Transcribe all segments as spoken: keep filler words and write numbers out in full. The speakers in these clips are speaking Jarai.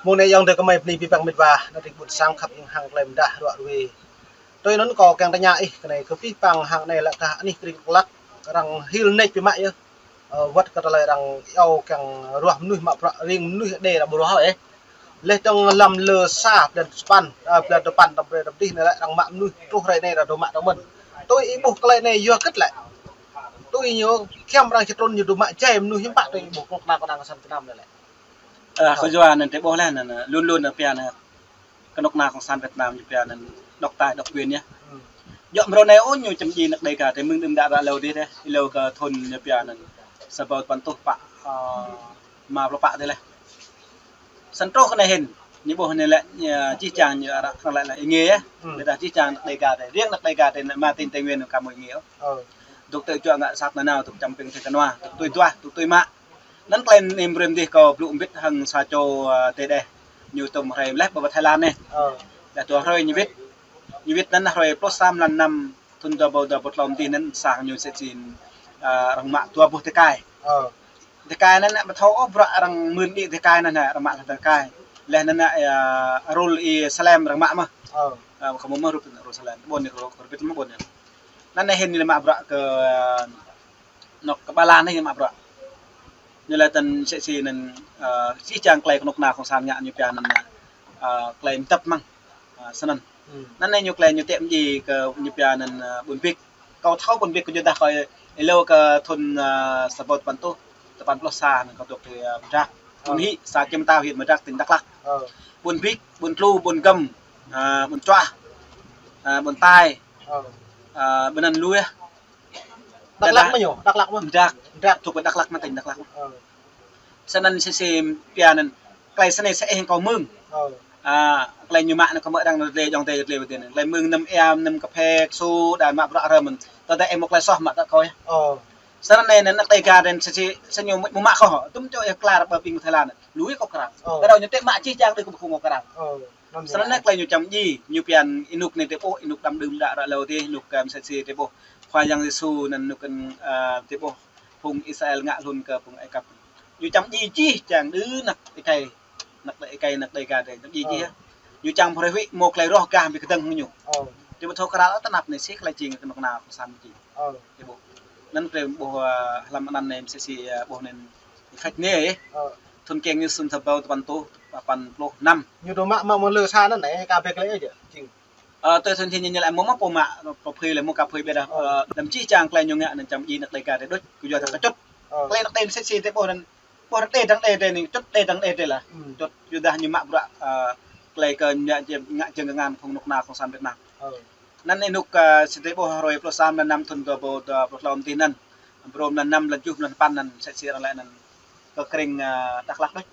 Mơ̆ng anai yŏng tơ kơmơi bơni pih păng met wa, ană tring ƀôn sang khăp ing hăng klem dah ruă rui. Tui anŭn kâo kiăng tơña ih, kơnai kơ pih păng hăng anai lĕ kah anih tring klăk, arăng hil nĕč pih mă yơh. Ơ, wăt kơ tơlơi arăng iâu kiăng ruah mơnuih mă bruă ring mơnuih đe arăng ƀu ruah ôh. Leh dơ̆ng lăm lơ sa blan sapăn, ơ, blan dua păn tăm brơi tăm dih anai lĕ arăng mă mơnuih truh hrơi anai arăng dŏ mă tơ mơ̆n. Tui ih ƀuh tơlơi anai yua hơget lĕ. Tui ñu kiăng arăng čơtrŭn ñu dŏ mă jai mơnuih hiư̆m pă tui ih ƀuh kơnuk kơna kơnang kơsan Việt Nam anai lĕ. Ơ, kơ yua anŭn tơ ƀuh leh anŭn, ơ, luôn luôn anŭn pia anŭn kơnuk kơna kơsan Việt Nam ñu pia anŭn độc tài độc quyền yơh. Djŏ mrô anai ôh ñu čăm djai anăk Đêga tơ mơ̆ng đưm đă ră lâo dih tơ, ih lâo kơ thun ñu pia anŭn sa rơbâo tơpăn rơtuh pă, ơ, rơma pluh pă tơ leh. Săn truh kơ anai hĭn, ñu ƀuh anai lĕ, ñu, jih jang ñu arăng lĕ lĕ ih ngê yơh. Ƀiădah jih jang anăk Đêga tơ, riêng anăk Đêga tơ anai mă tring Tây Nguyên kơ mơi ngê ôh. Dŏ tơ čuă ngă sat nanao, dŏ čăm ping tơ kơnua, dŏ tui duah, dŏ tui mă. Anŭn tơlơi anai brơi mơdih kâo blŭ mbĭt hăng sa čô, ơ, tơ đeh. Ñu tŭm hrơi leh ƀơi Thái Lan anai. Dah dua hrơi ñu wĭt. Ñu wĭt anŭn hrơi pluh sa mlan năm thun dua rơbâo dua pluh klâo mơdih anŭn sang ñu sĕ sin, ơ, arăng mă dua boh tơkai. Tơkai anŭn anai ƀu thâo ôh bruă arăng mưn đĭ tơkai anŭn anai, arăng mă tơkai. Leh anŭn anai, ơ, rul i Salem arăng mă mơh. Ơ, kơ mơ̆ mơh rup rul Salem. Ƀôn anai kơ rul, kơ rul bĭt mơh ƀôn anai. Anŭn anai hĭn ñu lĕ mă bruă kơ, ơ, anŏ kơ Ba Lan anai ñu mă bruă. Ñu lĕ tơ̆n sĕ si anŭn, ơ, jih jang tơlơi kơnuk kơna kông san ngă ñu pia anŭn, ơ, tơlơi mơdăp mơ̆ng, ơ, sơnăn. Anŭn anai ñu tơlơi ñu tĕ mơdjai kơ ñu pia anŭn, ơ, ƀôn Bik. Kâo thâo ƀôn Bik kơ yua dah kâo ih lâo kơ thun, ơ, sa rơbâo tơpăn rơtuh, tơpăn pluh sa anŭn kâo dŏ tơ, ơ, Mơdrak. Ƀôn Hĭ, să Čư̆ Mơtao, huyện Mơdrak, tỉnh Đắk Lắk. Ƀôn Bik, ƀôn Tlu, ƀôn Găm, ơ, ƀôn Čuah, ơ, ƀôn Tai, ơ, ƀôn anŭn Lueh. Đắk Lắk mơ̆ ñu? Đắk Lắk mơ̆? Mơdrak. Mơdrak. Thuộc về Đắk Lắk mơ̆, tỉnh Đắk Lắk mơ̆. Sơnăn sĕ si pia anŭn, tơlơi sơnai sĕ ih hăng kâo mơ̆ng. Ơ. Ơ, tơlơi ñu mă anŭn kâo mơ̆ arăng rơdlê, yŏng tơ rơdlê ƀơi anŭn. Tơlơi mơ̆ng anăm ia, anăm kơphê, kơsu, đa mă bruă rơmơ̆n. Tơdah ih mơ̆ tơlơi soh mă tơ kâo yơh. Sơnăn anai anŭn tơlơi gah anŭn sĕ si, sĕ ñu mơ̆ mă kâo. Tŭm čô ih klar ƀơi ƀing Thái Lan. Lui kâo krang. Tơdah ñu tĕ mă jih jang đơi kâo ƀu khŏm kâo krang. Sơnăn anai tơlơi ñu čăm djai, ñu pia anŭn ih anŭk anai tơ ƀuh, ih anŭk đăm đưm đă ră lâo dih, anŭk, ơ, sĕ si tơ ƀuh Khua Yang Yêsu anŭn anŭk, ơ, tơ ƀuh phung Israel ngă hlŭn kơ phung Ai Cập. Ñu čăm djai jih jang đơ anăk êkei, anăk êkei anăk Đêga tơ, čăm djai jih. Ñu čang phrâo huĭ mơ̆ tơlơi roh gah ƀing kơdơ̆ng ñu. Tơ ƀuh thâo krăn tơ anăp anai sĭt tơlơi jing kơnuk kơna kông san jing. Tơ ƀuh. Anŭn brơi ƀuh, ơ, hlăm anŭn anai sĕ si, ơ, ƀuh anŭn ih khač anai. Thun kiăng ñu sum sa rơbâo tơpăn rơtuh, tơpăn pluh năm. Ñu dŏ mă, mă mơ̆ng lơ sa anŭn anai, kơ ƀĕ tơlơi ôh jing. Ơ, tui thun thĭn ñu lĕ mơ̆ mă pô mă, pô phơi lĕ mơ̆ kơ phơi ƀiă dah, ơ, lăm jih jang tơlơi ñu ngă anŭn čăm djai anăk Đêga tơ đôč, kơ yua dah kơ čŭt. Tơlơi anăk tơ sĕ si tơ ƀuh anŭn, ƀuh rơdê dang đê tơ anai, čŭt đê dang đê tơ lah. Čŭt yua dah ñu mă bruă, ơ, tơlơi kơ ngă jing, ngă jing kơngan phung kơnuk kơna kông san Việt Nam. Anŭn ih anŭk, ơ, sĭt tơ ƀuh hrơi pluh sa mlan năm thun dua rơbâo dua pluh klâo mơdih anŭn. Brôm mlan năm, mlan tơjuh, mlan sapăn anŭn sĕ si arăng lĕ anŭn kơ krĭng, ơ, Đắk Lắk đôč.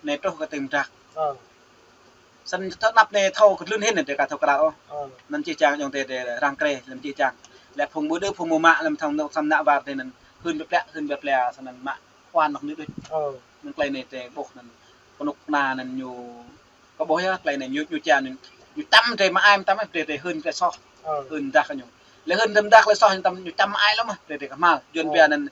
Anai truh kơ tring Mơdrak. Săn tơ anăp anai thâo kơ tlưn hĭn anŭn tơ ka thâo krăn ôh. Anŭn jih jang yŏng tơ tơ răng krê lăm jih jang. Lĕ phung ƀu đơ phung mơ̆ mă lăm thâo anŭn săn nă war tơ anŭn hưn ƀĕ plĕ, hưn ƀĕ plĕ săn anŭn mă kuan anŏ anai đôč. Anŭn tơlơi anai tơ ƀuh anŭn kơnuk kơna anŭn ñu kơ ƀuh yơh tơlơi anai ñu, ñu čang anŭn ñu čăm tơ mă ai mơtam tơ tơ hưn tơ soh. Hưn dah kơ ñu. Lĕ hưn tơ mơdah tơlơi soh ñu čăm, ñu čăm mă ai lăm mơ̆ tơ tơ kơhmal. Yuan pia anŭn,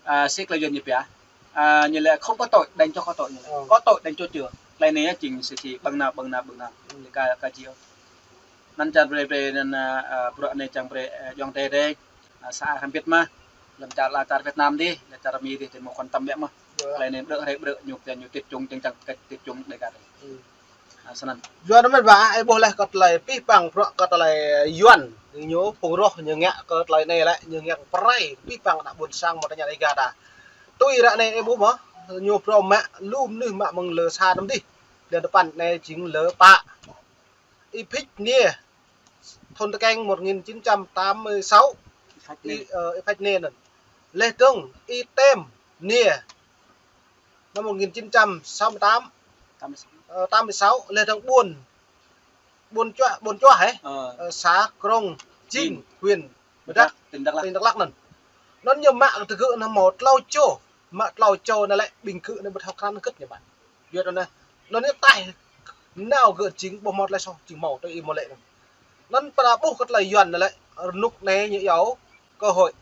ơ, sĭt tơlơi Yuan ñu pia. Ơ, ñu lĕ không có tội, đành cho có tội ñu lĕ. Có tội, đành cho chừa. Tơlơi anai jing sĕ si ƀơ̆ng nao, ƀơ̆ng nao, ƀơ̆ng nao. Tơ ka, ka jing. Anŭn čar brơi, brơi anŭn, ơ, ơ, bruă anai čang brơi, ơ, yŏng tơ tơ, ơ, sa hrăm bit mơ̆. Lăm čar la čar Việt Nam dih, la čar Mi dih, tơ mơ̆ kơ tăm biă mơ̆. Tơlơi anai brơi, hrơi brơi, ñu tơ ñu tĭt čung, čang čang tĭt čung Đêga tơ. Ơ, sơnăn. Yua anŭn met wa, ih ƀuh leh kơ tơlơi pih păng bruă kơ tơlơi Yuan, ñu phung roh ñu ngă kơ tơlơi anai lĕ, ñu ngă pơrai pih păng ană ƀôn sang mơ̆ tơña Đêga ta. Tui ră anai ih ƀuh mơ̆, ñu phrâo mă lu mơnuih mă mơ̆ng lơ sa anŭn dih. Lơ dơpăn anai jing lơ pă. Ih phĭt anai, thun tơkeng một nghìn chín trăm tám mươi sáu. Ih phĭt anai. Ih, ơ, ih phĭt anai anŭn. Leh dơ̆ng, ih tĕm anai. Năm một nghìn chín trăm sáu mươi tám, ơ, tám mươi sáu, leh dơ̆ng ƀuôn, ƀuôn Čuah, ƀuôn Čuah hĕ? Ơ, xã Krông Jin, huyện Mơdrak, tỉnh Đắk Lắk. Tỉnh Đắk Lắk anŭn. Anŭn ñu mă tơgŭ anŭn hmâo klâo čô, mă klâo čô anŭn lĕ ƀing gơ̆ anŭn ƀu thâo krăn hơget ñu mă. Yua anŭn, anŭn ñu taih nao gơ̆ jing ƀu hmâo tơlơi soh jing hmâo tơ ih mơ̆ lĕ anŭn. Anŭn pơdah ƀuh kơ tơlơi Yuan anŭn lĕ, rơnŭk anai ñu iâu cơ hội.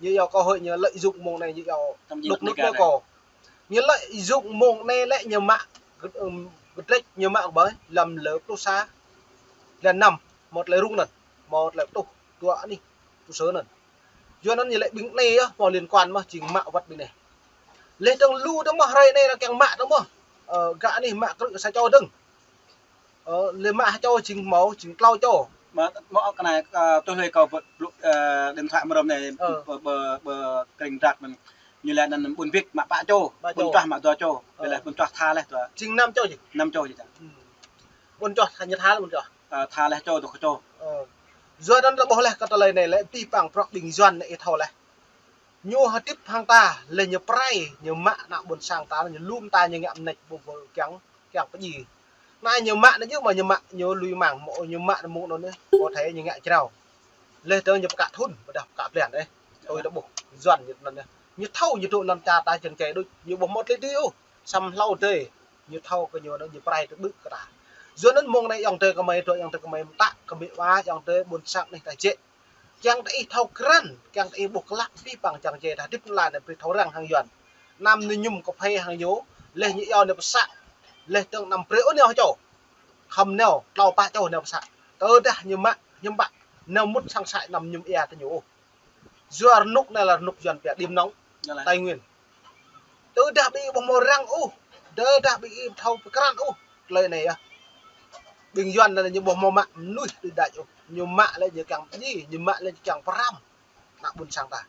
Ñu iâu cơ hội, ñu lợi dụng mông anai ñu iâu độc nước ñu kơ. Ñu lợi dụng mông anai lĕ ñu mă, ưm, Pơdrĕč ñu mă kơ ƀơi lăm lơ pluh sa, lăn năm, mơ̆ tơlơi rŭng anŭn, mơ̆ tơlơi tuh, dua anih, tŭ sơ anŭn. Yua anŭn ñu lĕ ƀing anai yơh, mơ̆ liên quan mơ̆ jing mă wơ̆t ƀing anai. Leh dơ̆ng lu dơ̆ng mơ̆ hrơi anai arăng kiăng mă dơ̆ng mơ̆. Ơ, gah anih mă krư̆ sa čô dơ̆ng. Ơ, lĕ mă ha čô jing hmâo, jing klâo čô. Mă, mă kơ anai, ơ, tui hlơi kâo bơ-, blŭ, ơ, điện thoại mơrơm anai, ơ, bơ-, bơ-, bơ-, kring drak anŭn. Ñu lĕ anŭn ƀôn Bik mă pă čô, pă čô. Ƀôn Čuah mă dua čô. Ơ. Bơ lĕ ƀôn Čuah tha leh dua. Jing năm čô jing. Năm čô jing. Hmm. Ƀôn Čuah tha ñu tha leh ƀôn Čuah. Ơ, tha leh čô dua čô. Ơ. Yua anŭn ta ƀuh leh kơ tơlơi anai lĕ abih bang prŏk ƀing Yuan anai ih thâo leh. Ñu hơdip hăng ta, leh ñu pơrai, ñu mă ană ƀôn sang ta, ñu lŏm ta ñu ngă mơneč ƀu ƀu kiăng, kiăng pơdjai. Anai ñu mă anai yơh mơ̆ ñu mă, ñu lui mang, mơ̆ ñu mă anai mơ̆ng anŭn anai, có thể ñu ngă jrao. Leh dơ̆ng ñu pơkă thŭn, pơdah pơkă blan, ơ. Tui ta ƀuh, Yuan ñu anŭn anai. Ñu thâo ñu dŏ lăm čar ta jơ̆ng čai đôč, ñu ƀu hmâo tơlơi dưi ôh, samơ̆ hlâo adih. Ñu thâo kơ ñu anŭn ñu pơrai tơƀư̆ kơ ta. Yua anŭn mơ̆ng anai ayŏng adơi gơmơi, dŏ ayŏng adơi gơmơi mơta, gơmơi wa, ayŏng adơi ƀôn sang anai ta jĕ. Kiăng ta ih thâo krăn, kiăng ta ih ƀuh klă abih bang čang jĕ ta hơdip lăn anai brơi thâo răng hăng Yuan. Anăm ñu mơñum kơphê hăng ñu, leh ñu iâu ñu pơsă, leh dơ̆ng anăm brơi ôh ñu hơčô. Khŏm ñu, klâo pă čô ñu pơsă. Tơdah ñu mă, ñu pă, ñu mŭt sang sai anăm mơñum ia tơ ñu ôh. Yua rơnŭk anai lĕ rơnŭk Yuan pia điểm nóng, Tây Nguyên. Tơdah ƀing ih ƀu hmâo răng ôh, tơdah ƀing ih ƀu thâo pơkrăn ôh, tơlơi anai yơh. Ƀing Yuan anai ñu ƀu hmâo mă mơnuih đuaĭ đač ôh. Ñu mă lĕ ñu kiăng pơdjai, ñu mă lĕ ñu kiăng pơrăm ană ƀôn sang ta.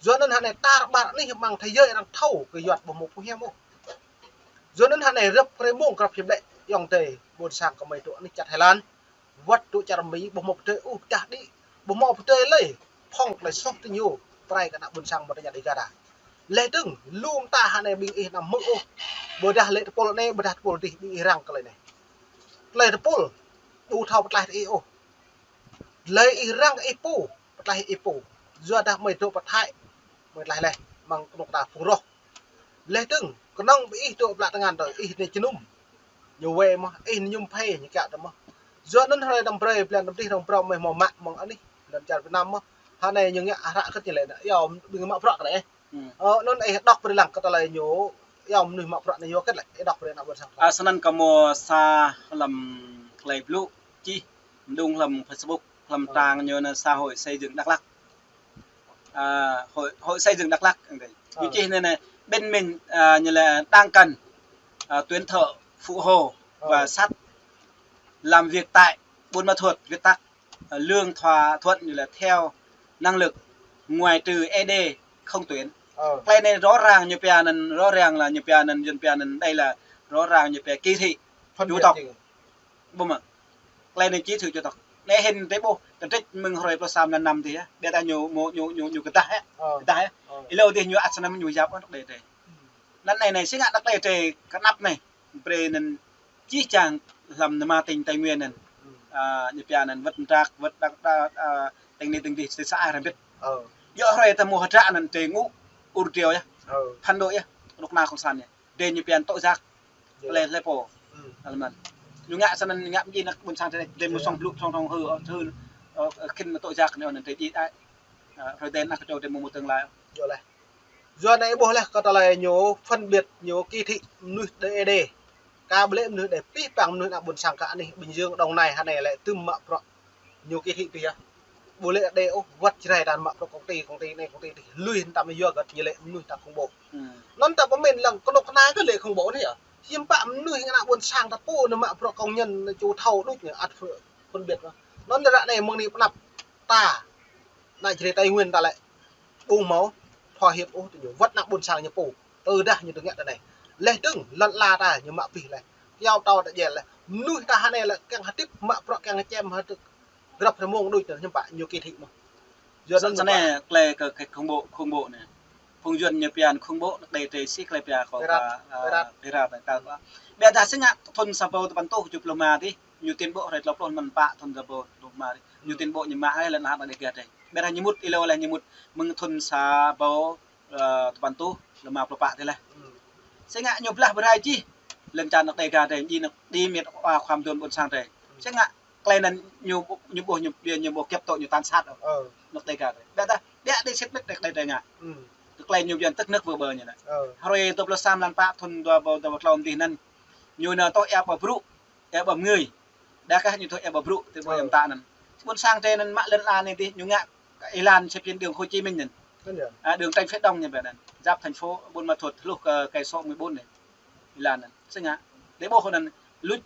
Yua anŭn hơnai tar ƀar anih amăng thế giới arăng thâo kơ Yuan ƀu hmâo pơhiam ôh. Yua anŭn hơnai rơ̆p hrơi mông krăp hiam lĕ ayŏng adơi ƀôn sang gơmơi dŏ anih čar Thái Lan. Wơ̆t dŏ čar Mi ƀu hmâo pơdơi ôh, pơdah đĭ, ƀu hmâo pơdơi lơi, phŏng tơlơi soh tơ ñu, pơrai kơ ană ƀôn sang mơ̆ tơña Dega ta. Leh dơ̆ng, lŏm ta hơnai ƀing ih anăm hmư̆ ôh. Ƀôdah lĕ tơpul anai, ƀôdah tơpul adih ƀing ih răng kơ tơlơi anai. Tơlơi tơpul, ƀu thâo pơtlaih tơ ih ôh. Tơlơi ih răng kơ ih pô, pơtlaih ih pô. Yua dah gơmơi dŏ pơ Thái, gơmơi tlaih leh, amăng kơnuk kơna phung roh. Leh dơ̆ng, kơnơ̆ng ƀing ih dŏ ƀlă tơngan tơ, ih anai jơnum. Ñu wai mơ̆, ih anai mơñum phê, ñu kiaŏ tơ mơ̆. Yua anŭn hrơi anăm brơi, blan anăm dih, anăm brơi, mơi hmâo mă, mơ̆ng anih, lăm čar Việt Nam mơ̆. Hơnai ñu ngă hră kơ̆t ñu lĕ, yua ƀing mă bruă kơ lĕ. Hmm. Ơ, anŭn ih đŏk brơi lăng kơ tơlơi ñu, yua mơnuih mă bruă anai yua kơ̆t lĕ, ih đŏk brơi ană ƀôn sang. Ơ, snăn kâo hmâo sa lăm tơlơi blŭ čih, mơđung lăm Facebook, lăm trang ñu anŭn xã hội xây dựng Đắk Lắk. Ơ, hội, hội xây dựng Đắk Lắk, ñu čih anai anai, bên mình, ơ, như là đang cần, ơ, tuyển thợ phụ hồ và sắt làm việc tại Buôn Ma Thuột, viết tắt, ơ, lương thỏa thuận như là theo năng lực, ngoài trừ E D không tuyển. Ơ. Tơlơi anai rõ ràng ñu pia anŭn, rõ ràng là ñu pia anŭn, Yuan pia anŭn, đây là rõ ràng ñu pia chỉ thị chủ tộc. Ƀu mơ̆. Tơlơi anai chỉ thị chủ tộc. Anai hĭn tơ ƀuh, tơdrĕč mơ̆ng hrơi pluh sa mlan năm adih yơh. Biă dah ñu, ñu, ñu, ñu kơdah yơh. Ơ. Kơdah yơh. Ơ. Ih ƀuh adih ñu ăt snăn ñu yap ôh anăk Đê tơ. Anŭn anai anai, si ngă anăk Đê tơ kơnăp anai. Brơi anŭn čih čang lăm nama tỉnh Tây Nguyên anŭn. Hmm. Ơ, ñu pia anŭn wơ̆t Mdrak, wơ̆t Đắk, Đa-, ơ, tỉnh anai tỉnh adih, tơ xã ai răm bit. Ơ. Yua hrơi ta hmâo hơdră anŭn tơ ngŏ, ur triu yơh. Ơ. Phản động yơh. Kơnuk kơna cộng sản yơh. Dê ñu pia anŭn tội giác. Yơh. Lĕ, lĕ pô. Hmm. Alman. Ñu ngă snăn ngă mơji anăk ƀôn sang tơ, dê mơ̆ song blŭ, song, song hư, hư, ơ, khĭn mơ̆ tội giác anai anŭn tơ djai ai. Ơ, hrơi dê anăk kơčô dê mơ̆ mơ̆ tương lai. Yơh lĕ. Yua anai ƀuh leh kơ tơlơi ñu phân biệt ñu kỳ thị mơnuih Đê, Đê. Kơ ƀu lĕ mơnuih Đê, abih bang mơnuih ană ƀôn sang kơ anih Bình Dương, Đồng Nai, hơnai lĕ tŭm mă bruă ñu kỳ thị abih yơh. Ƀu lĕ Đê ôh, wơ̆t Jrai ta mă bruă công ty, công ty anai, công ty adih. Lui hĭ ta mơ̆ yua hơget ñu lĕ mơnuih ta khủng bố. Hmm. Anŭn ta pơmĭn lăng kơnuk kơna kơ lĕ khủng bố anai yơh. Hiư̆m pă mơnuih ană ƀôn sang ta pô ñu mă bruă công nhân, ñu ču thâo đôč ñu ăt phân biệt mơ̆. Anŭn ră anai mơ̆ng anai pơ anăp ta, ană Jrai Tây Nguyên ta lĕ ƀu hmâo thua hiệp ôh tơ ñu, wơ̆t ană ƀôn sang ñu pô, tơdah ñu tơngă tơ anai. Leh dơ̆ng, lŏn ala ta ñu mă abih leh. Kiaŏ pơtâo ta djel leh. Mơnuih ta hơnai lĕ kiăng hơdip mă bruă kiăng čem hơdip grăp hrơi mông đôč anŭn hiư̆m pă ñu kỳ thị mơ̆. Yua anŭn snăn anai, tơlơi kơ, kơ khủng bố, khủng bố anai. Phung Yuan ñu pia khủng bố, anăk Đê tơ si tơlơi pia kơ, pơrat, kơ, ơ, pơrat. Pơrat, kơ, kơ. Biă dah si ngă thŭn sa rơbâo tơpăn rơtuh tơjuh pluh rơma adih. Ñu tuyên bố hrơi klâo pluh mlan pă thŭn sa rơbâo pluh rơma adih. Ñu tuyên bố ñu mă hrơi lŏn ala anăk Đêga adih. Biă dah ñu mŭt ih ƀuh leh ñu mŭt mơ̆ng thŭn sa rơbâo, ơ, tơpăn rơtuh rơma pluh pă adih leh. Hmm. Si ngă ñu blah bơrai čih. Lŏn čar anăk Đêga adih, djai anăk djai mĕt wa khua mơduôn ƀôn sang adih. Hmm. Si ngă tơlơi anŭn ñu, ñu ƀuh, ñu pia ñu ƀuh kiăp tŏ ñu tàn sát. Ơ. Anăk Đêga adih. Biă dah, biă dêh sĭt mĕt anăk Đêga ngă. Hmm. Tơlơi ñu pia tức nước vỡ bờ ñu anai. Ơ. Hrơi dua pluh sa mlan pă thŭn dua rơbâo dua pluh klâo adih anŭn. Ñu nao tŏ ia ƀơi brŭ, ia ƀơi ngơi. Đa kah ñu tŏ ia ƀơi brŭ, tơ ƀơi Ơ. Yăm ta anŭn. Ƀôn sang tơ anŭn mă lŏn ala anai tơ, ñu ngă êlan sĕp jing đường Hồ Chí Minh anŭn. Anŭn yơh. À, đường Trần Phú Đông ñu ƀơi anŭn. Giáp thành phố Buôn Ma Thuột, hluh kơ cây số mười bốn anai. Êlan anŭn. Sĭt ngă. Đe ƀuh anŭn, luč,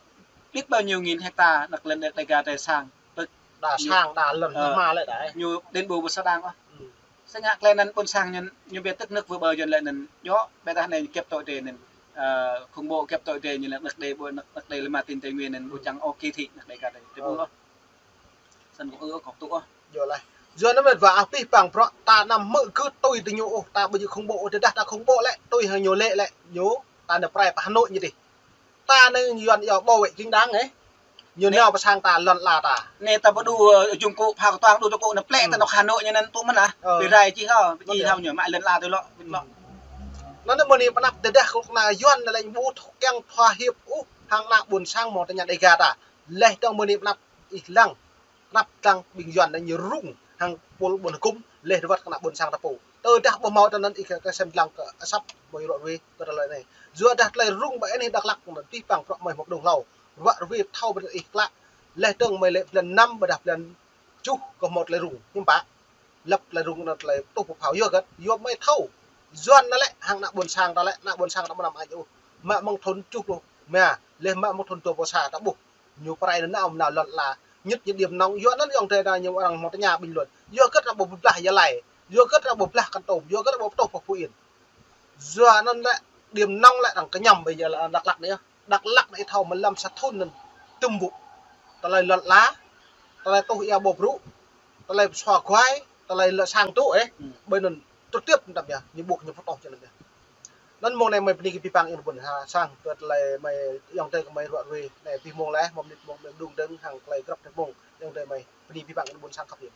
biết bao nhiêu nghìn hecta năk lŏn đe-, Đêga tơ sang. Pơ Đa ñu, sang, đa lŏn, ơ, hma lĕ đa. Ñu đền bù ƀu sa đang ôh. Ừ. Sĭt ngă tơlơi anŭn ƀôn sang ñu, ñu ƀiă tức nước vơi bời Yuan lĕ anŭn. Djơ̆, ƀiădah anai kĕp tŏ tơ anŭn. Ơ, khủng bố kĕp tŏ tơ anŭn ñu lĕ năk đe ƀu, năk, năk đe lĕ Mă tin Tây Nguyên anŭn ƀu, ừ, čang ôh kỳ thị năk đe Đêga tơ. Tơ ƀuh, ơ, ôh. Săn kơ ư ôh kŏk tŭ ôh. Djơ̆ lah. Yua anŭn mĕt wa ah pih pang prŏ ta anăm hmư̆ gưt tui tơ ñu ôh, ta ƀu djơ̆ khủng bố ôh, tơdah ta khủng bố lĕ, tui hăng ñu lĕ lĕ, ñu, ta anai prai pơ Hà Nội ñu tih. Ta anai Yuan yua bảo vệ chính đáng ơ. Ñu nao pơ sang ta lŏn ala ta. Anai ta ƀu đu, ơ, jung kŭ phao kơtuang đu tơ kŭ anai plĕ ta, ừ, nŏk Hà Nội ñu anŭn tŭ mơ̆n ah. Ơ. Ƀu rai čih hă, ƀu čih hă ñu mă lŏn ala tơ lŏ, ƀu lŏ. Anŭn anai mơ̆n anai pơnăp tơdah kơ anai Yuan anai lĕ ƀu thâo kiăng thua hiệp ôh hăng ană ƀôn sang mơ̆ng tơ ñu Đêga ta. Laih dơ̆ng mơ̆n anai pơnăp ih lăng. Pơnăp lăng ƀing Yuan anai ñu rŭng hăng pôl ƀôn hơkŭm, laih dơwăt kơ ană ƀôn sang ta pô. Tơdah ƀu hmâo tơ anŭn ih kơ, kơ sem lăng kơ asăp mơi ruă ruê kơ tơlơi anai. Yua dah tơlơi rŭng ƀơi anih Dak Lak anŭn pih pang prŏ mơi hmâo pơdŏng hlâo. Ruă ruê thâo ƀơi anih ih klă. Laih dơ̆ng mơi lĕ blan năm ƀiădah blan tơjuh kơ hmâo tơlơi rŭng. Hiư̆m pă? Lăp tơlơi rŭng anŭn tơlơi tuh pơphao yua hơget? Yua mơi thâo. Yuan anŭn lĕ hăng ană ƀôn sang ta lĕ, ană ƀôn sang ta ƀu anăm ai ôh. Mă mơ̆ng thŭn tơjuh pluh rơma, laih mă mơ̆ng thŭn dua pluh sa ta ƀuh. Ñu prai nao nao lŏn ala. Ñit ñu điểm nóng. Yua anŭn ayŏng adơi ta ñu arăng hmâo tơña bình luận. Yua hơget arăng ƀu blah Gia Lai. Yua hơget arăng ƀu blah Kon Tum. Yua hơget arăng ƀu pơtŏh pơ Phú Yên. Yua anŭn lĕ điểm nóng lĕ arăng kơñăm ƀơi Gia Lai, Dak Lak anai. Dak Lak anai thâo mlam sa thŭn anŭn tơm ƀu. Tơlơi lŏn ala, tơlơi tuh ia ƀơi brŭ, tơlơi pơsua guai, tơlơi lŏn sang tŭ ơ. Hmm. Ƀơi anŭn trực tiếp tơm yơh, ñu ƀuh ñu pơtŏh čơ anŭn yơh. Anŭn mơ̆ng anai mơi bơni kơ pih pang ih ƀôn ha sang, kơ tơlơi mơi ayŏng adơi kơ mơi ruă ruê, anai pih mông laih, mơ̆ng mơnit mông mơi đung dơ̆ng hăng tơlơi grăp tơlơi mông, ayŏng adơi mơi bơni pih pang ih ƀôn sang khăp yơh.